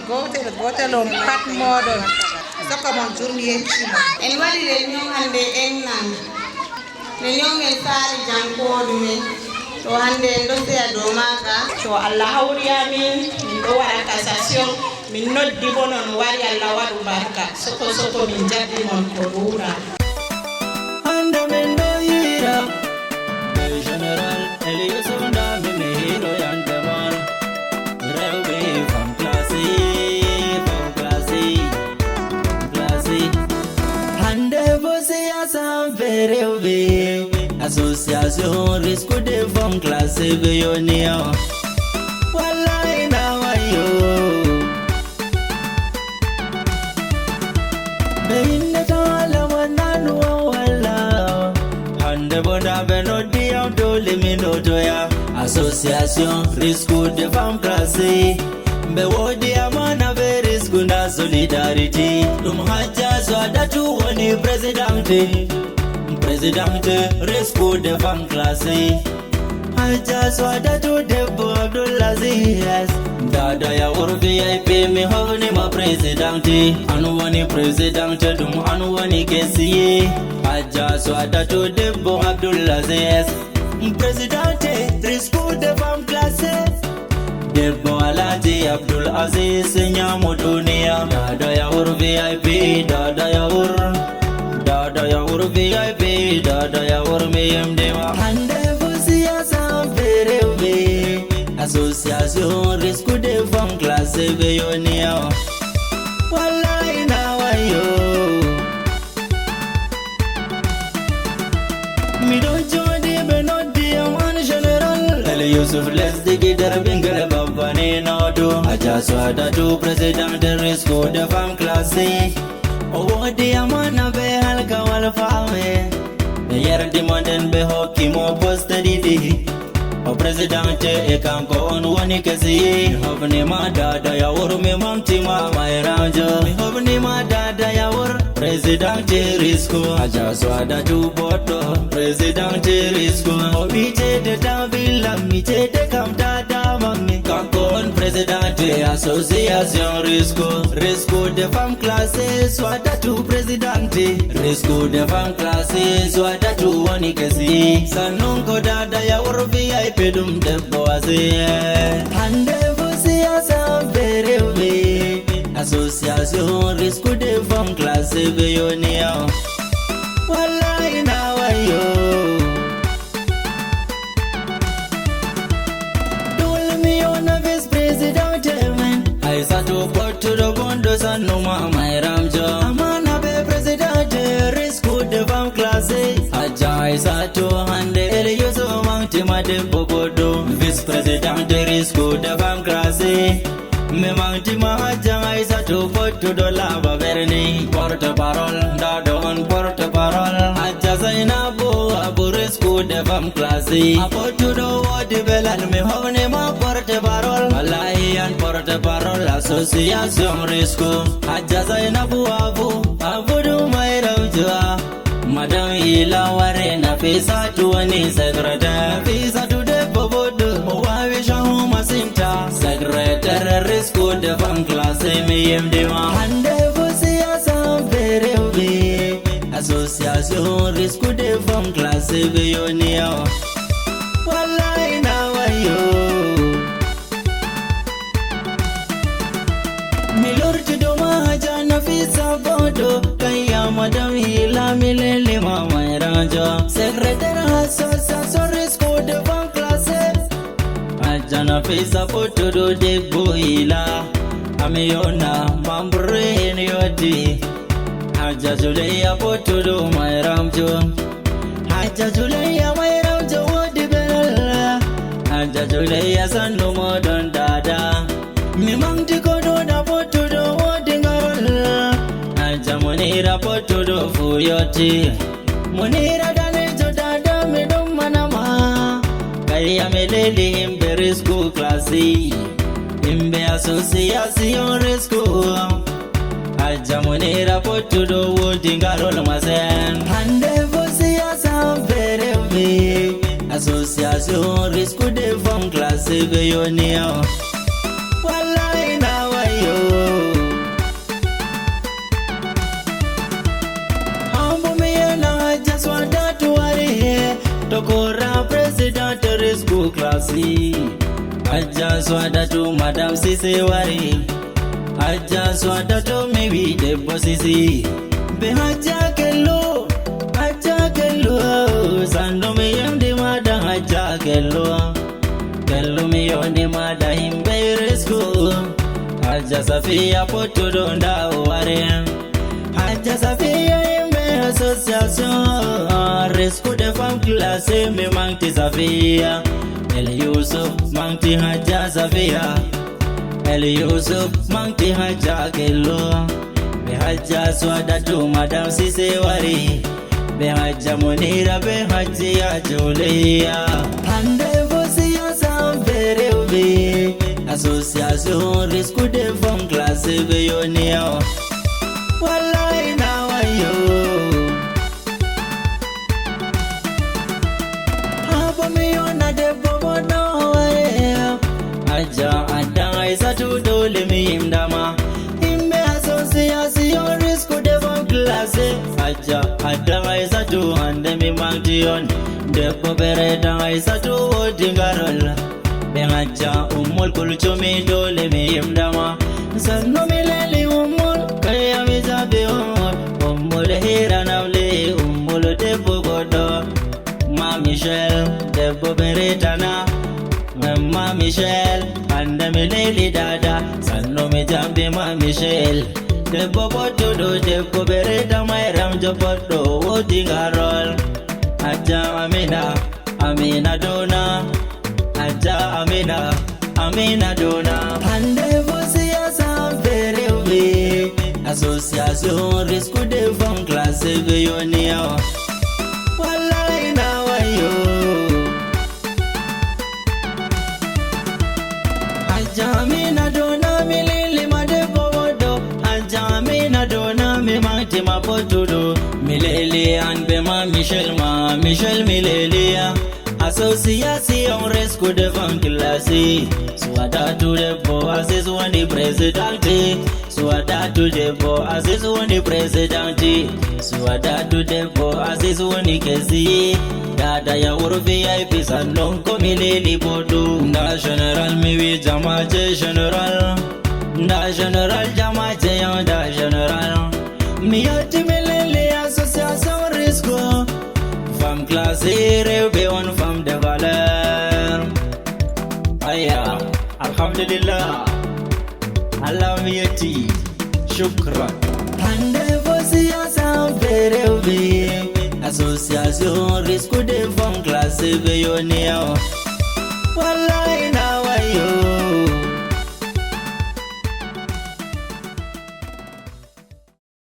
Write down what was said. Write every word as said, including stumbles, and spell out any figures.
Gootel gootel on pat mooɗon. Soko mon jurmi yeccimo. En waɗi réunion hannde en nan. Réunion men saali jankoodu men. To hannde en ɗo seya dow maaga. To Allah hawri amin, min ɗo waɗa cassation. Min noddi bono no wari Allah waɗu barka. Soko soko min jaɓɓi mon ko ɗuuɗa. Hannde min ɗo yiira. Ɓe général Elias Ndami mi hiiroyante mon. Rewɓe femme classée, femme classée, classée. Hannde bo siyasa be rewɓe. Association risque de femme classée ɓe yoni o. Wallahi na wayo. Ɓe innde tan Allah wonnanu on walla. Hannde bo nda ɓe noddi am dole mi notoya. Association risque de femme classée. Ɓe woodi amana ɓe risque nda solidarité. Ɗum Hajja Swadatu woni présidente. Présidente risque de femme classée. Hajja Swadatu debbo Abdul Aziz. Dada ya wor V I P mi hofni ma présidente. An woni présidente ɗum an woni kesiye. Hajja Swadatu debbo Abdul Aziz. Présidente risque de femme classée. Debbo Alhaji Abdul Aziz ñaamo duniya. Dada ya wor V I P, dada ya wor. Dada ya wor V I P, dada ya wor mi yemde ma. Hannde bo siyasa be rewɓe. Association risque de femme classée ɓe yoni o. Wallahi na wayo. Miɗo jooɗi ɓe noddi am an général. El Yusuf lesdi gidere ɓingel babba ni nodu. Aja Swadatu président de risque de femme classée. O woodi amana ɓe alkawal faame. Ɓe yerdi mo nden ɓe hokki mo poste ɗiɗi. O présidente e kanko on woni kesi. Mi hofni ma dada ya wor mi manti ma mayrajo. Mi hofni ma dada ya wor présidente risque. Aja Swadatu boɗɗo présidente risque. O ɓiccede tabilla mi cede kam dada mammi. Kanko on présidente association risque. Risque de femme classée Swadatu présidente. Risque de femme classée Swadatu woni kesi. Sannon ko dada ya wor V I P ɗum debbo ase. Hannde bo siyasa be rewɓe. Association risque de femme classée ɓe yoni o. Wallahi na wayo. Ɗum mi yona vice présidente men. Aysatu pottuɗo bonɗo sannu ma mayramjo. Amana ɓe présidente risque de femme classée. Aja Aysatu hannde El Yusuf manti ma debbo boɗɗo. Vice présidente risque de femme classée. Mi manti ma Hajja Aysatu pottuɗo laaba berni. Porte parole, ndaɗo on porte parole. Hajja Zainabu Abu risque de femme classée. A pottuɗo woodi belal mi hofni ma porte parole. Wallahi an porte parole association risque. Hajja Zainabu Abu, Abu ɗum mayramjo. Madame Ila ware Nafisatu woni secrétaire. Nafisatu debbo boɗɗo, o wawi shahu masinta. Secrétaire risque de femme classée mi yemdi ma. Hannde bo siyasa be rewɓe. Association risque de femme classée ɓe yoni o. Wallahi na wayo. Mi lorti dow ma Hajja Nafisa Bodo, kayya madam Ila mi leli ma mayrajo. Secrétaire association risque de femme classée. Hajja Nafisa pottuɗo debbo Ila. Ami yona membre en yoddi. Hajja Juleya pottuɗo mayramjo. Hajja Juleya mayramjo woodi belal. Hajja Juleya sannu moɗon dada. Mi manti ko ɗuuɗa pottuɗo woodi ngarol. Hajja Munira pottuɗo fuu yotti. Munira danejo dada mi ɗum manama. Kayya mi leli himɓe risque classée. Himɓe association risque. Hajja Munira pottuɗo woodi ngarol masin. Hannde bo siyasa be rewɓe. Association risque de femme classée ɓe yoni o. Wallahi na wayo. Président Risku Classique. Hajja Suadatu, Madame Sise wari. Hajja Suadatu, mi wi debbo Sise. Be Hajja Kello, Hajja Kello. Sannu mi yamdi mada Hajja Kello. Kello mi yoni mada himbe Risku. Hajja Safiya pottudo nda o wari. Hajja Safiya yimɓe association Risku des femmes classées, mi mangti Safiya. El Yusuf mangti Hajja Safiya. El Yusuf mangti Hajja Kello. Be Hajja Suadatu, Madame Sise wari. Be Hajja Munira, be Hajja Juliya. Hande fo siyasa be rewɓe. Association Risku des femmes classées be yoni yawa. Wallahi na wayo. Habo mi yona debbo bono waye. Hajja Adda Aisatu dole mi yimdama. Himɓe association Risku des femmes classées. Hajja Adda Aisatu hande mi mangti on. Debbo bereta Aisatu wodi ngarol. Be Hajja Ummul Kulsumi dole mi yimdama. Sannu mi leli Ummul, kaya mi jabi Ummul. Ummul hira nawle, Ummul debbo goɗɗo. Ma Michel, debbo beretana. Ma Michel, hande mi leli dada. Sannu mi jambi Ma Michel. Debbo bottuɗo, debbo bereta mayram joppoɗo, wodi ngarol. Hajja Amina, Amina Dona. Hajja Amina, Amina Dona. Hande fo siyasa be rewɓe. Association Risku des femmes classées be yoni yawa. Wallahi na wayo. Hajja Amina Dona mi lili ma debbo woɗɗo. Hajja Amina Dona mi mangti ma pottuɗo. Mi leli an be Ma Michel, Ma Michel mi leli ya. Association Risku des femmes classées. Suadatu debbo Aziz woni présidente. Suadatu debbo Aziz woni présidente. Suadatu debbo Aziz woni kesi. Dada ya wuro V I P sannon ko mi leli bodu. Nda général mi wi jamaje général. Nda général jamaje ya nda général. Mi yatti mi leli association Risku. Femme classée, rewɓe on femme de valeur. Aya, alhamdulillah. Allah mi yetti. Shukran. Hande fo siyasa be rewɓe. Association Risku des femmes classées be yoni yawa. Wallahi na wayo.